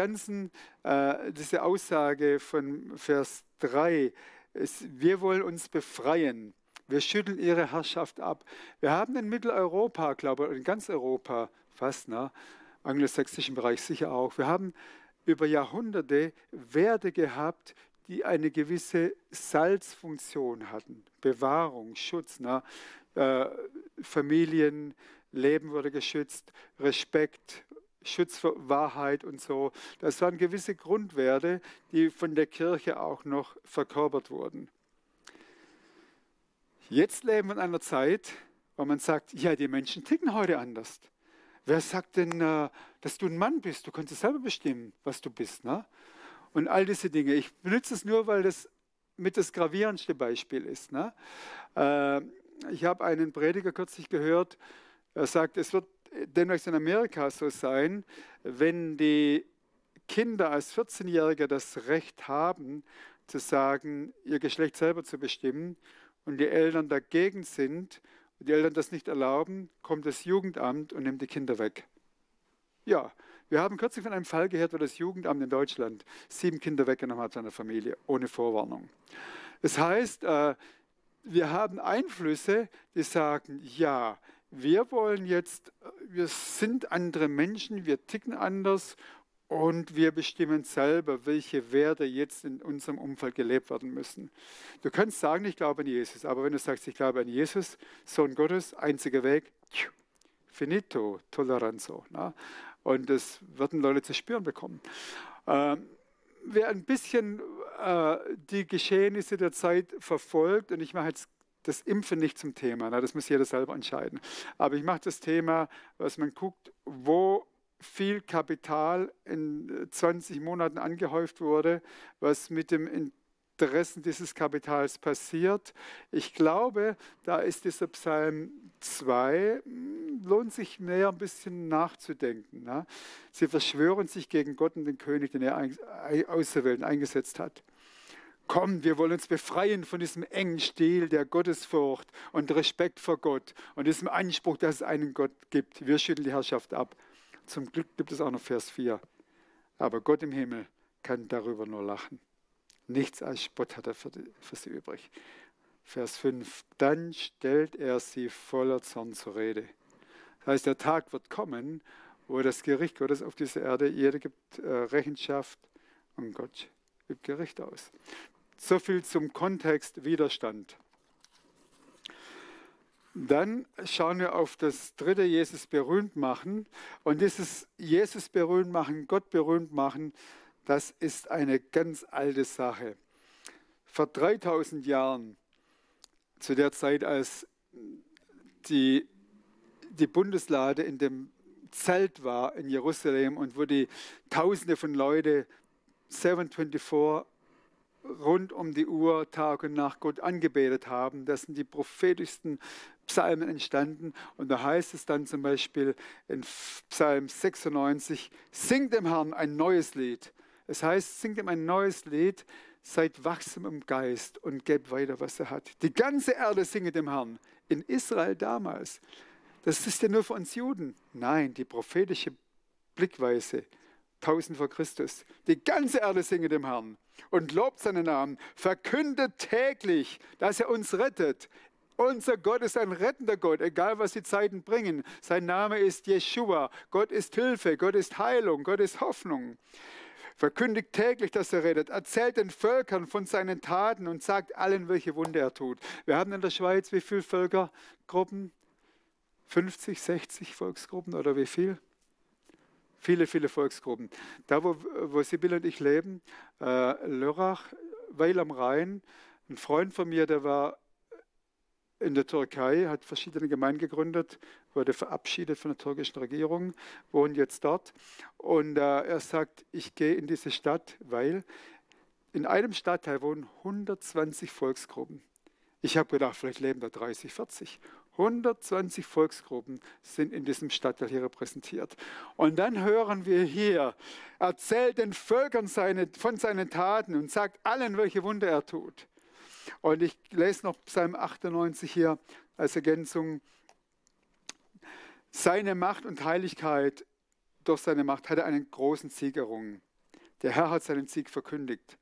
Aussage von Vers 3, wir wollen uns befreien. Wir schütteln ihre Herrschaft ab. Wir haben in Mitteleuropa, glaube ich, in ganz Europa fast, ne, angelsächsischen Bereich sicher auch, wir haben über Jahrhunderte Werte gehabt, die eine gewisse Salzfunktion hatten. Bewahrung, Schutz, ne? Familienleben wurde geschützt, Respekt, Schutz für Wahrheit und so. Das waren gewisse Grundwerte, die von der Kirche auch noch verkörpert wurden. Jetzt leben wir in einer Zeit, wo man sagt, ja, die Menschen ticken heute anders. Wer sagt denn, dass du ein Mann bist? Du kannst es selber bestimmen, was du bist. Ne? Und all diese Dinge. Ich benutze es nur, weil das mit das gravierendste Beispiel ist. Ne? Ich habe einen Prediger kürzlich gehört, er sagt, es wird demnächst in Amerika so sein, wenn die Kinder als 14-Jährige das Recht haben, zu sagen, ihr Geschlecht selber zu bestimmen und die Eltern dagegen sind, und die Eltern das nicht erlauben, kommt das Jugendamt und nimmt die Kinder weg. Ja, wir haben kürzlich von einem Fall gehört, wo das Jugendamt in Deutschland 7 Kinder weggenommen hat seiner Familie, ohne Vorwarnung. Das heißt, wir haben Einflüsse, die sagen, ja, wir sind andere Menschen, wir ticken anders und wir bestimmen selber, welche Werte jetzt in unserem Umfeld gelebt werden müssen. Du kannst sagen, ich glaube an Jesus, aber wenn du sagst, ich glaube an Jesus, Sohn Gottes, einziger Weg, finito, toleranzo. Ne? Und das werden Leute zu spüren bekommen. Wer ein bisschen die Geschehnisse der Zeit verfolgt, und ich mache jetzt das Impfen nicht zum Thema, das muss jeder selber entscheiden, aber ich mache das Thema, was man guckt, wo viel Kapital in 20 Monaten angehäuft wurde, was mit dem Interessen dieses Kapitals passiert. Ich glaube, da ist dieser Psalm 2, lohnt sich mehr ein bisschen nachzudenken. Ne? Sie verschwören sich gegen Gott und den König, den er auserwählt und eingesetzt hat. Komm, wir wollen uns befreien von diesem engen Stil der Gottesfurcht und Respekt vor Gott und diesem Anspruch, dass es einen Gott gibt. Wir schütteln die Herrschaft ab. Zum Glück gibt es auch noch Vers 4. Aber Gott im Himmel kann darüber nur lachen. Nichts als Spott hat er für sie übrig. Vers 5. Dann stellt er sie voller Zorn zur Rede. Das heißt, der Tag wird kommen, wo das Gericht Gottes auf dieser Erde, jeder gibt Rechenschaft und Gott übt Gericht aus. So viel zum Kontext Widerstand. Dann schauen wir auf das dritte, Jesus berühmt machen. Und dieses Jesus berühmt machen, Gott berühmt machen, das ist eine ganz alte Sache. Vor 3000 Jahren, zu der Zeit, als die Bundeslade in dem Zelt war in Jerusalem und wo die Tausende von Leuten 724 rund um die Uhr, Tag und Nacht Gott angebetet haben. Das sind die prophetischsten Psalmen entstanden. Und da heißt es dann zum Beispiel in Psalm 96, singt dem Herrn ein neues Lied. Es heißt, singt ihm ein neues Lied, seid wachsam im Geist und gebt weiter, was er hat. Die ganze Erde singe dem Herrn. In Israel damals. Das ist ja nur für uns Juden. Nein, die prophetische Blickweise, 1000 vor Christus. Die ganze Erde singe dem Herrn. und lobt seinen Namen. Verkündet täglich, dass er uns rettet. Unser Gott ist ein rettender Gott, egal was die Zeiten bringen. Sein Name ist Jeschua. Gott ist Hilfe, Gott ist Heilung, Gott ist Hoffnung. Verkündigt täglich, dass er redet. Erzählt den Völkern von seinen Taten und sagt allen, welche Wunder er tut. Wir haben in der Schweiz wie viele Völkergruppen? 50, 60 Volksgruppen oder wie viel? Viele, viele Volksgruppen. Da, wo Sibylle und ich leben, Lörrach, Weil am Rhein, ein Freund von mir, der war in der Türkei, hat verschiedene Gemeinden gegründet, wurde verabschiedet von der türkischen Regierung, wohnt jetzt dort. Und er sagt, ich gehe in diese Stadt, weil in einem Stadtteil wohnen 120 Volksgruppen. Ich habe gedacht, vielleicht leben da 30, 40. 120 Volksgruppen sind in diesem Stadtteil hier repräsentiert. Und dann hören wir hier, erzählt den Völkern von seinen Taten und sagt allen, welche Wunder er tut. Und ich lese noch Psalm 98 hier als Ergänzung. Seine Macht und Heiligkeit, durch seine Macht hat er einen großen Sieg errungen. Der Herr hat seinen Sieg verkündigt.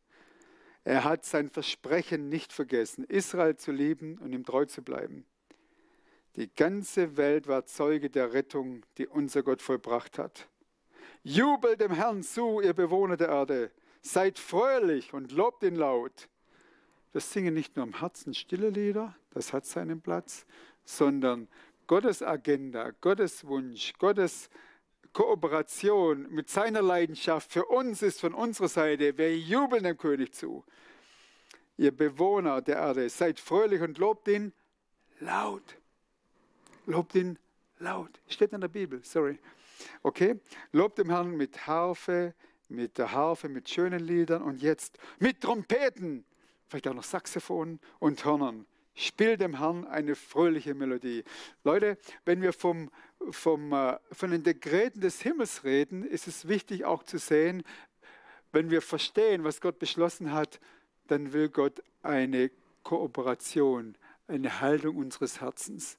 Er hat sein Versprechen nicht vergessen, Israel zu lieben und ihm treu zu bleiben. Die ganze Welt war Zeuge der Rettung, die unser Gott vollbracht hat. Jubelt dem Herrn zu, ihr Bewohner der Erde. Seid fröhlich und lobt ihn laut. Wir singen nicht nur im Herzen stille Lieder, das hat seinen Platz, sondern Gottes Agenda, Gottes Wunsch, Gottes Kooperation mit seiner Leidenschaft für uns ist von unserer Seite. Wir jubeln dem König zu. Ihr Bewohner der Erde, seid fröhlich und lobt ihn laut. Lobt ihn laut. Steht in der Bibel, sorry. Okay? Lobt dem Herrn mit Harfe, mit der Harfe, mit schönen Liedern und jetzt mit Trompeten. Vielleicht auch noch Saxophon und Hörnern. Spiel dem Herrn eine fröhliche Melodie. Leute, wenn wir von den Dekreten des Himmels reden, ist es wichtig auch zu sehen, wenn wir verstehen, was Gott beschlossen hat, dann will Gott eine Kooperation, eine Haltung unseres Herzens.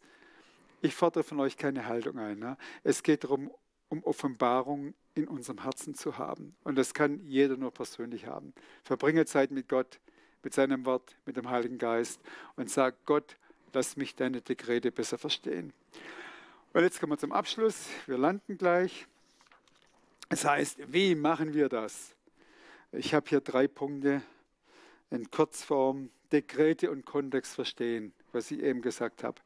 Ich fordere von euch keine Haltung ein. Ne? Es geht darum, um Offenbarung in unserem Herzen zu haben. Und das kann jeder nur persönlich haben. Verbringe Zeit mit Gott, mit seinem Wort, mit dem Heiligen Geist und sag, Gott, lass mich deine Dekrete besser verstehen. Und jetzt kommen wir zum Abschluss. Wir landen gleich. Das heißt, wie machen wir das? Ich habe hier 3 Punkte in Kurzform. Dekrete und Kontext verstehen, was ich eben gesagt habe.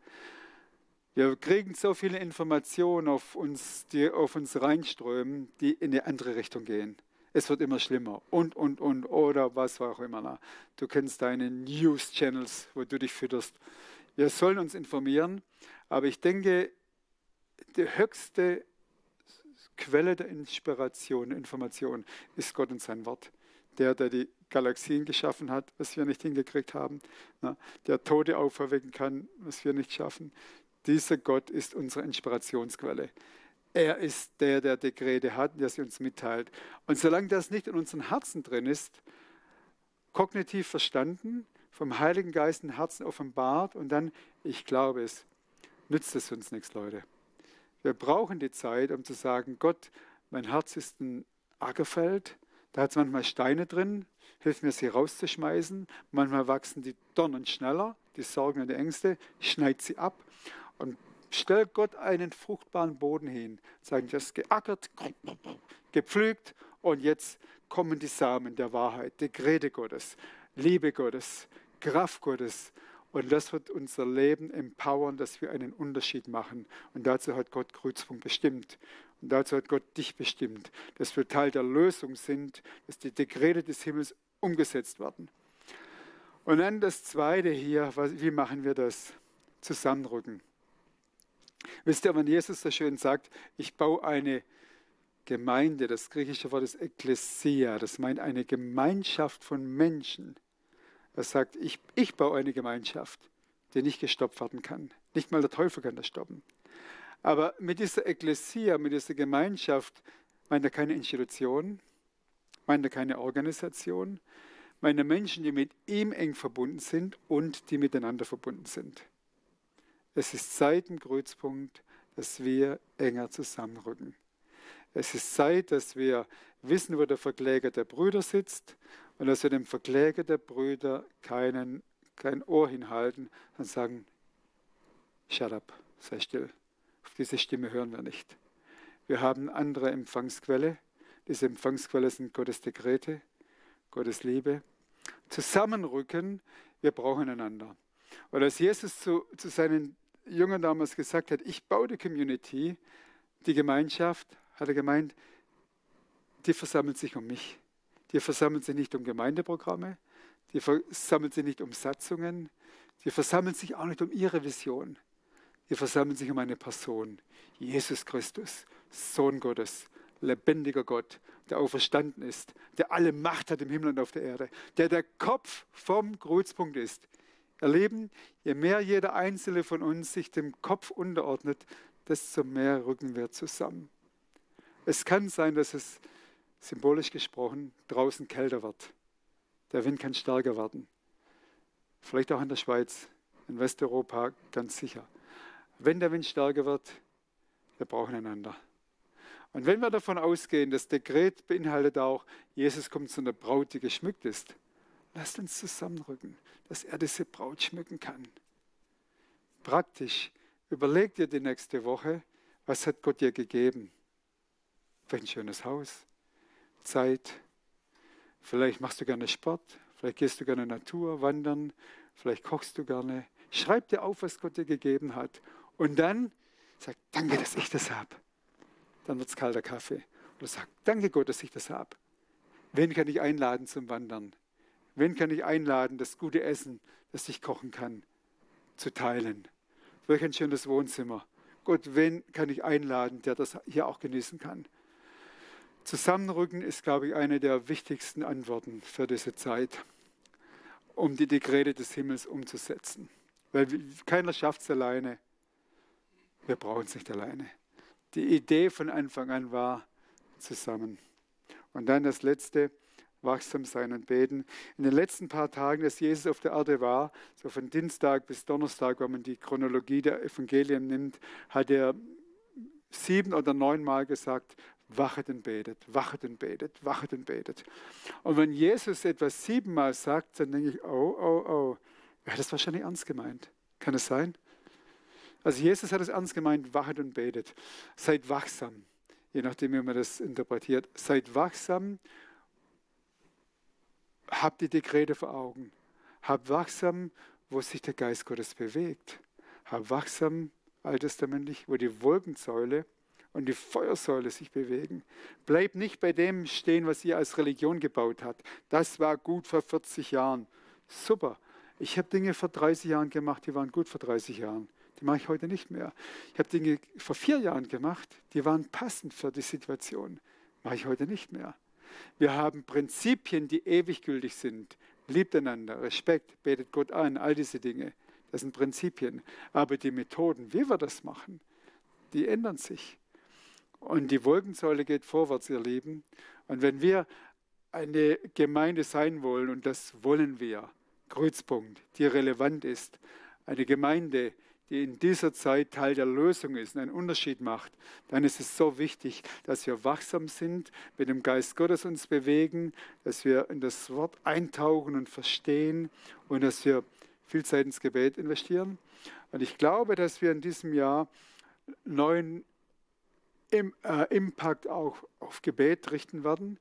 Wir kriegen so viele Informationen auf uns, die auf uns reinströmen, die in eine andere Richtung gehen. Es wird immer schlimmer oder was auch immer. Du kennst deine News-Channels, wo du dich fütterst. Wir sollen uns informieren, aber ich denke, die höchste Quelle der Inspiration, Information ist Gott und sein Wort. Der die Galaxien geschaffen hat, was wir nicht hingekriegt haben. Der Tote auferwecken kann, was wir nicht schaffen. Dieser Gott ist unsere Inspirationsquelle. Er ist der Dekrete hat, der sie uns mitteilt. Und solange das nicht in unseren Herzen drin ist, kognitiv verstanden, vom Heiligen Geist im Herzen offenbart und dann, ich glaube es, nützt es uns nichts, Leute. Wir brauchen die Zeit, um zu sagen, Gott, mein Herz ist ein Ackerfeld, da hat es manchmal Steine drin, hilf mir, sie rauszuschmeißen. Manchmal wachsen die Dornen schneller, die Sorgen und die Ängste, schneid sie ab und stell Gott einen fruchtbaren Boden hin. Sagen, das ist geackert, gepflügt und jetzt kommen die Samen der Wahrheit, Dekrete Gottes, Liebe Gottes, Kraft Gottes. Und das wird unser Leben empowern, dass wir einen Unterschied machen. Und dazu hat Gott Kreuzpunkt bestimmt. Und dazu hat Gott dich bestimmt, dass wir Teil der Lösung sind, dass die Dekrete des Himmels umgesetzt werden. Und dann das Zweite hier, wie machen wir das? Zusammenrücken. Wisst ihr, wenn Jesus so schön sagt, ich baue eine Gemeinde, das griechische Wort ist Ekklesia, das meint eine Gemeinschaft von Menschen. Er sagt, ich baue eine Gemeinschaft, die nicht gestoppt werden kann. Nicht mal der Teufel kann das stoppen. Aber mit dieser Ekklesia, mit dieser Gemeinschaft, meint er keine Institution, meint er keine Organisation, meint er Menschen, die mit ihm eng verbunden sind und die miteinander verbunden sind. Es ist Zeit im Kreuzpunkt, dass wir enger zusammenrücken. Es ist Zeit, dass wir wissen, wo der Verkläger der Brüder sitzt und dass wir dem Verkläger der Brüder kein Ohr hinhalten und sagen, shut up, sei still. Auf diese Stimme hören wir nicht. Wir haben eine andere Empfangsquelle. Diese Empfangsquelle sind Gottes Dekrete, Gottes Liebe. Zusammenrücken, wir brauchen einander. Und als Jesus zu seinen Jüngern damals gesagt hat, ich baue die Community, die Gemeinschaft, hat er gemeint, die versammelt sich um mich. Die versammelt sich nicht um Gemeindeprogramme, die versammelt sich nicht um Satzungen, die versammelt sich auch nicht um ihre Vision. Die versammeln sich um eine Person, Jesus Christus, Sohn Gottes, lebendiger Gott, der auferstanden ist, der alle Macht hat im Himmel und auf der Erde, der Kopf vom Kreuzpunkt ist. Ihr Lieben, je mehr jeder Einzelne von uns sich dem Kopf unterordnet, desto mehr rücken wir zusammen. Es kann sein, dass es, symbolisch gesprochen, draußen kälter wird. Der Wind kann stärker werden. Vielleicht auch in der Schweiz, in Westeuropa ganz sicher. Wenn der Wind stärker wird, wir brauchen einander. Und wenn wir davon ausgehen, das Dekret beinhaltet auch, Jesus kommt zu einer Braut, die geschmückt ist, lasst uns zusammenrücken, dass er diese Braut schmücken kann. Praktisch, überleg dir die nächste Woche, was hat Gott dir gegeben? Vielleicht ein schönes Haus, Zeit, vielleicht machst du gerne Sport, vielleicht gehst du gerne Natur, wandern, vielleicht kochst du gerne. Schreib dir auf, was Gott dir gegeben hat. Und dann sag, danke, dass ich das habe. Dann wird es kalter Kaffee. Oder sag, danke Gott, dass ich das habe. Wen kann ich einladen zum Wandern? Wen kann ich einladen, das gute Essen, das ich kochen kann, zu teilen? Welch ein schönes Wohnzimmer. Gott, wen kann ich einladen, der das hier auch genießen kann? Zusammenrücken ist, glaube ich, eine der wichtigsten Antworten für diese Zeit, um die Dekrete des Himmels umzusetzen. Weil keiner schafft es alleine. Wir brauchen es nicht alleine. Die Idee von Anfang an war zusammen. Und dann das Letzte, wachsam sein und beten. In den letzten paar Tagen, dass Jesus auf der Erde war, so von Dienstag bis Donnerstag, wenn man die Chronologie der Evangelien nimmt, hat er 7 oder 9 Mal gesagt, wachet und betet, wachet und betet, wachet und betet. Und wenn Jesus etwas 7 Mal sagt, dann denke ich, oh, er hat das wahrscheinlich ernst gemeint. Kann es sein? Also Jesus hat es ernst gemeint, wachet und betet. Seid wachsam, je nachdem, wie man das interpretiert. Seid wachsam, habt die Dekrete vor Augen. Habt wachsam, wo sich der Geist Gottes bewegt. Habt wachsam, alttestamentlich, wo die Wolkensäule und die Feuersäule sich bewegen. Bleibt nicht bei dem stehen, was ihr als Religion gebaut habt. Das war gut vor 40 Jahren. Super. Ich habe Dinge vor 30 Jahren gemacht, die waren gut vor 30 Jahren. Die mache ich heute nicht mehr. Ich habe Dinge vor 4 Jahren gemacht, die waren passend für die Situation. Mache ich heute nicht mehr. Wir haben Prinzipien, die ewig gültig sind. Liebt einander, Respekt, betet Gott an, all diese Dinge. Das sind Prinzipien. Aber die Methoden, wie wir das machen, die ändern sich. Und die Wolkensäule geht vorwärts, ihr Lieben. Und wenn wir eine Gemeinde sein wollen, und das wollen wir, Kreuzpunkt, die relevant ist, eine Gemeinde, die in dieser Zeit Teil der Lösung ist und einen Unterschied macht, dann ist es so wichtig, dass wir wachsam sind, mit dem Geist Gottes uns bewegen, dass wir in das Wort eintauchen und verstehen und dass wir viel Zeit ins Gebet investieren. Und ich glaube, dass wir in diesem Jahr neuen Impact auch auf Gebet richten werden.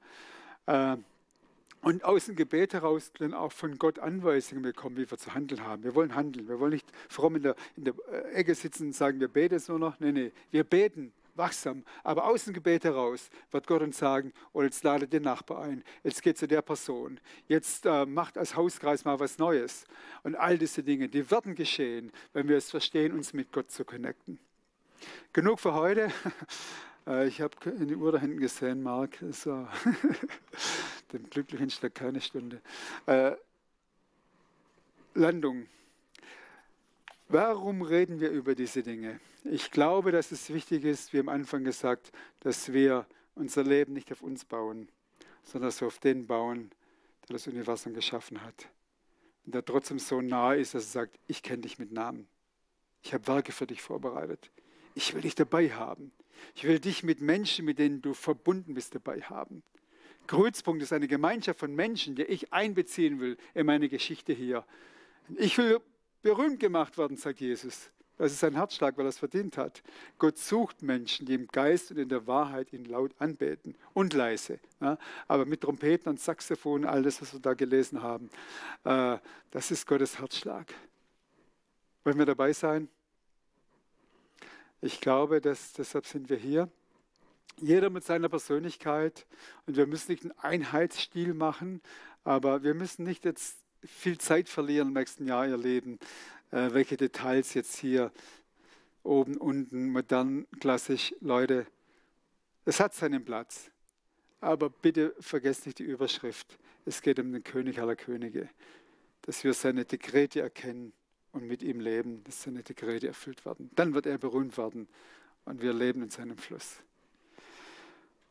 Und aus dem Gebet heraus dann auch von Gott Anweisungen bekommen, wie wir zu handeln haben. Wir wollen handeln. Wir wollen nicht fromm in der Ecke sitzen und sagen, wir beten es nur noch. Nee, wir beten wachsam. Aber aus dem Gebet heraus wird Gott uns sagen, oh, jetzt ladet den Nachbar ein. Jetzt geht zu der Person. Jetzt macht als Hauskreis mal was Neues. Und all diese Dinge, die werden geschehen, wenn wir es verstehen, uns mit Gott zu connecten. Genug für heute. Ich habe in die Uhr da hinten gesehen, Marc. So. Dem Glücklichen steckt keine Stunde. Landung. Warum reden wir über diese Dinge? Ich glaube, dass es wichtig ist, wie am Anfang gesagt, dass wir unser Leben nicht auf uns bauen, sondern dass wir auf den bauen, der das Universum geschaffen hat. Und der trotzdem so nahe ist, dass er sagt, ich kenne dich mit Namen. Ich habe Werke für dich vorbereitet. Ich will dich dabei haben. Ich will dich mit Menschen, mit denen du verbunden bist, dabei haben. Kreuzpunkt ist eine Gemeinschaft von Menschen, die ich einbeziehen will in meine Geschichte hier. Ich will berühmt gemacht werden, sagt Jesus. Das ist sein Herzschlag, weil er es verdient hat. Gott sucht Menschen, die im Geist und in der Wahrheit ihn laut anbeten und leise. Ja, aber mit Trompeten und Saxophon, all das, was wir da gelesen haben, das ist Gottes Herzschlag. Wollen wir dabei sein? Ich glaube, deshalb sind wir hier. Jeder mit seiner Persönlichkeit. Und wir müssen nicht einen Einheitsstil machen, aber wir müssen nicht jetzt viel Zeit verlieren im nächsten Jahr, ihr Leben. Welche Details jetzt hier oben, unten, modern, klassisch, Leute, es hat seinen Platz. Aber bitte vergesst nicht die Überschrift. Es geht um den König aller Könige, dass wir seine Dekrete erkennen und mit ihm leben, dass seine Dekrete erfüllt werden. Dann wird er berühmt werden und wir leben in seinem Fluss.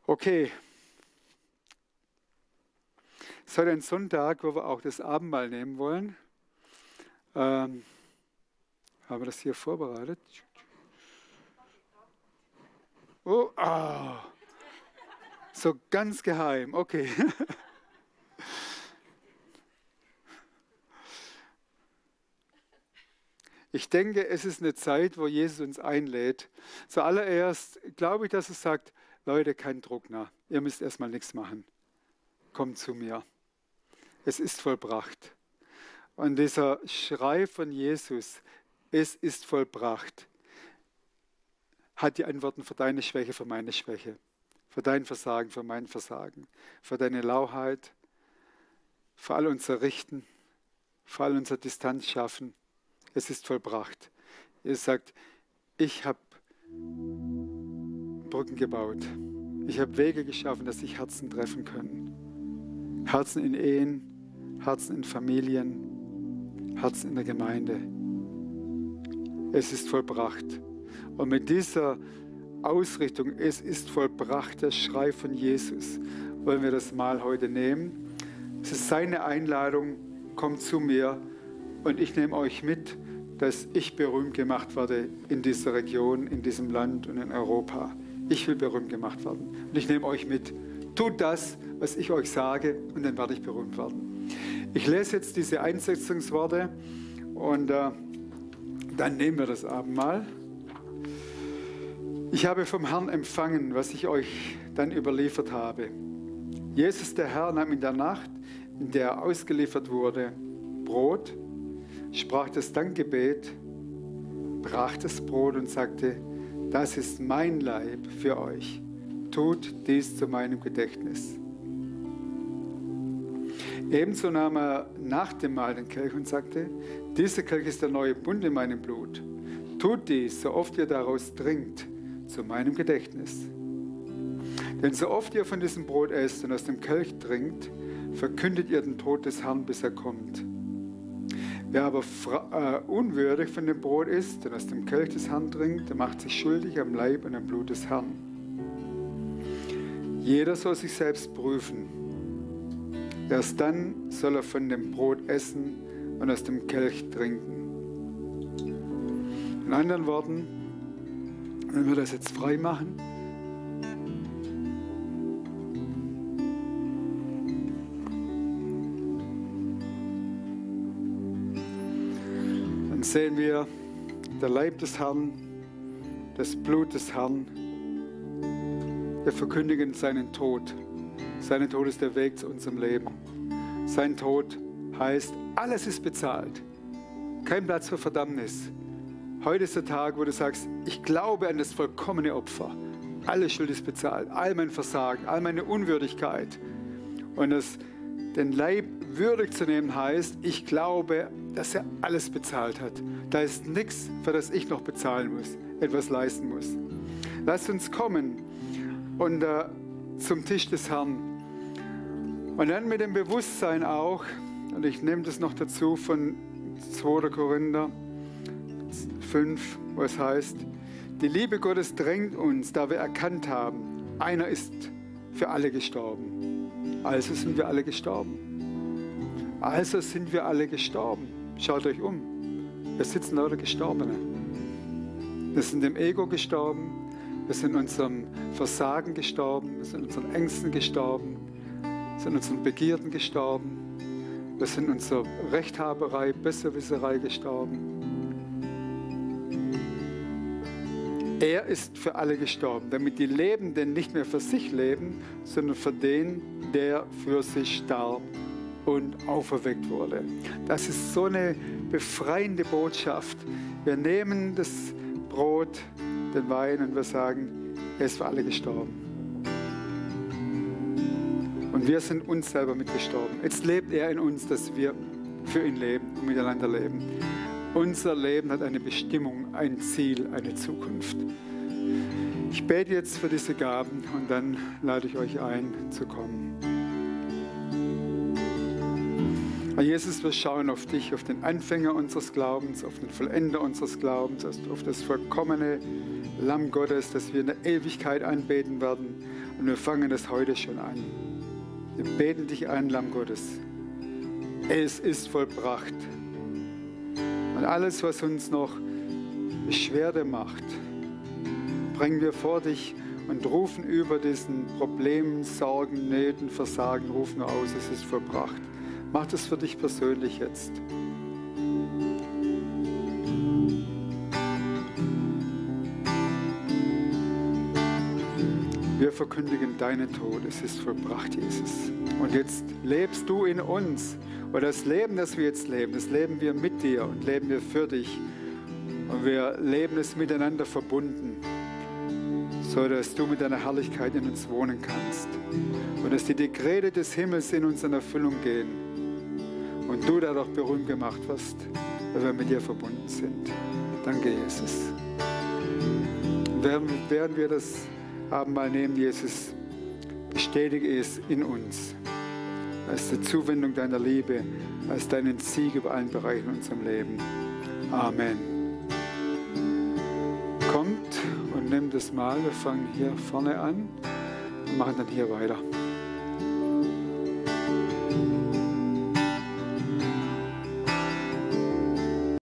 Okay. Es ist heute ein Sonntag, wo wir auch das Abendmahl nehmen wollen. Haben wir das hier vorbereitet? Oh, so ganz geheim, okay. Ich denke, es ist eine Zeit, wo Jesus uns einlädt. Zuallererst glaube ich, dass er sagt, Leute, kein Druck nach. Ihr müsst erstmal nichts machen. Kommt zu mir. Es ist vollbracht. Und dieser Schrei von Jesus, es ist vollbracht, hat die Antworten für deine Schwäche, für meine Schwäche, für dein Versagen, für mein Versagen, für deine Lauheit, für all unser Richten, für all unser Distanz schaffen. Es ist vollbracht. Er sagt, ich habe Brücken gebaut. Ich habe Wege geschaffen, dass sich Herzen treffen können. Herzen in Ehen, Herzen in Familien, Herzen in der Gemeinde. Es ist vollbracht. Und mit dieser Ausrichtung, es ist vollbracht, der Schrei von Jesus, wollen wir das Mahl heute nehmen. Es ist seine Einladung, kommt zu mir und ich nehme euch mit, dass ich berühmt gemacht werde in dieser Region, in diesem Land und in Europa. Ich will berühmt gemacht werden. Und ich nehme euch mit. Tut das, was ich euch sage, und dann werde ich berühmt werden. Ich lese jetzt diese Einsetzungsworte und dann nehmen wir das Abendmahl. Ich habe vom Herrn empfangen, was ich euch dann überliefert habe. Jesus, der Herr, nahm in der Nacht, in der er ausgeliefert wurde, Brot, sprach das Dankgebet, brach das Brot und sagte, das ist mein Leib für euch. Tut dies zu meinem Gedächtnis. Ebenso nahm er nach dem Mahl den Kelch und sagte, dieser Kelch ist der neue Bund in meinem Blut. Tut dies, so oft ihr daraus trinkt, zu meinem Gedächtnis. Denn so oft ihr von diesem Brot esst und aus dem Kelch trinkt, verkündet ihr den Tod des Herrn, bis er kommt. Wer aber unwürdig von dem Brot isst und aus dem Kelch des Herrn trinkt, der macht sich schuldig am Leib und am Blut des Herrn. Jeder soll sich selbst prüfen. Erst dann soll er von dem Brot essen und aus dem Kelch trinken. In anderen Worten, wenn wir das jetzt frei machen, dann sehen wir der Leib des Herrn, das Blut des Herrn. Wir verkündigen seinen Tod. Sein Tod ist der Weg zu unserem Leben. Sein Tod heißt, alles ist bezahlt. Kein Platz für Verdammnis. Heute ist der Tag, wo du sagst, ich glaube an das vollkommene Opfer. Alle Schuld ist bezahlt, all mein Versagen, all meine Unwürdigkeit. Und den Leib würdig zu nehmen heißt, ich glaube, dass er alles bezahlt hat. Da ist nichts, für das ich noch bezahlen muss, etwas leisten muss. Lasst uns kommen und zum Tisch des Herrn. Und dann mit dem Bewusstsein auch, und ich nehme das noch dazu von 2. Korinther 5, wo es heißt, die Liebe Gottes drängt uns, da wir erkannt haben, einer ist für alle gestorben. Also sind wir alle gestorben. Also sind wir alle gestorben. Schaut euch um. Wir sitzen lauter Gestorbene. Wir sind dem Ego gestorben. Wir sind unserem Versagen gestorben. Wir sind unseren Ängsten gestorben. sind unseren Begierden gestorben. Wir sind unserer Rechthaberei, Besserwisserei gestorben. Er ist für alle gestorben, damit die Lebenden nicht mehr für sich leben, sondern für den, der für sie starb und auferweckt wurde. Das ist so eine befreiende Botschaft. Wir nehmen das Brot, den Wein und wir sagen, er ist für alle gestorben. Und wir sind uns selber mitgestorben. Jetzt lebt er in uns, dass wir für ihn leben und miteinander leben. Unser Leben hat eine Bestimmung, ein Ziel, eine Zukunft. Ich bete jetzt für diese Gaben und dann lade ich euch ein, zu kommen. Herr Jesus, wir schauen auf dich, auf den Anfänger unseres Glaubens, auf den Vollender unseres Glaubens, auf das vollkommene Lamm Gottes, das wir in der Ewigkeit anbeten werden. Und wir fangen das heute schon an. Wir beten dich an, Lamm Gottes. Es ist vollbracht. Und alles, was uns noch Beschwerde macht, bringen wir vor dich und rufen über diesen Problemen, Sorgen, Nöten, Versagen, rufen wir aus, es ist vollbracht. Mach das für dich persönlich jetzt. Wir verkündigen deinen Tod, es ist vollbracht, Jesus. Und jetzt lebst du in uns. Und das Leben, das wir jetzt leben, das leben wir mit dir und leben wir für dich. Und wir leben es miteinander verbunden, so dass du mit deiner Herrlichkeit in uns wohnen kannst. Und dass die Dekrete des Himmels in uns in Erfüllung gehen. Und du dadurch berühmt gemacht wirst, weil wir mit dir verbunden sind. Danke, Jesus. Und während wir das Abendmahl nehmen, Jesus, bestätige es in uns. Als die Zuwendung deiner Liebe, als deinen Sieg über allen Bereichen in unserem Leben. Amen. Kommt und nehmt das Mahl. Wir fangen hier vorne an und machen dann hier weiter.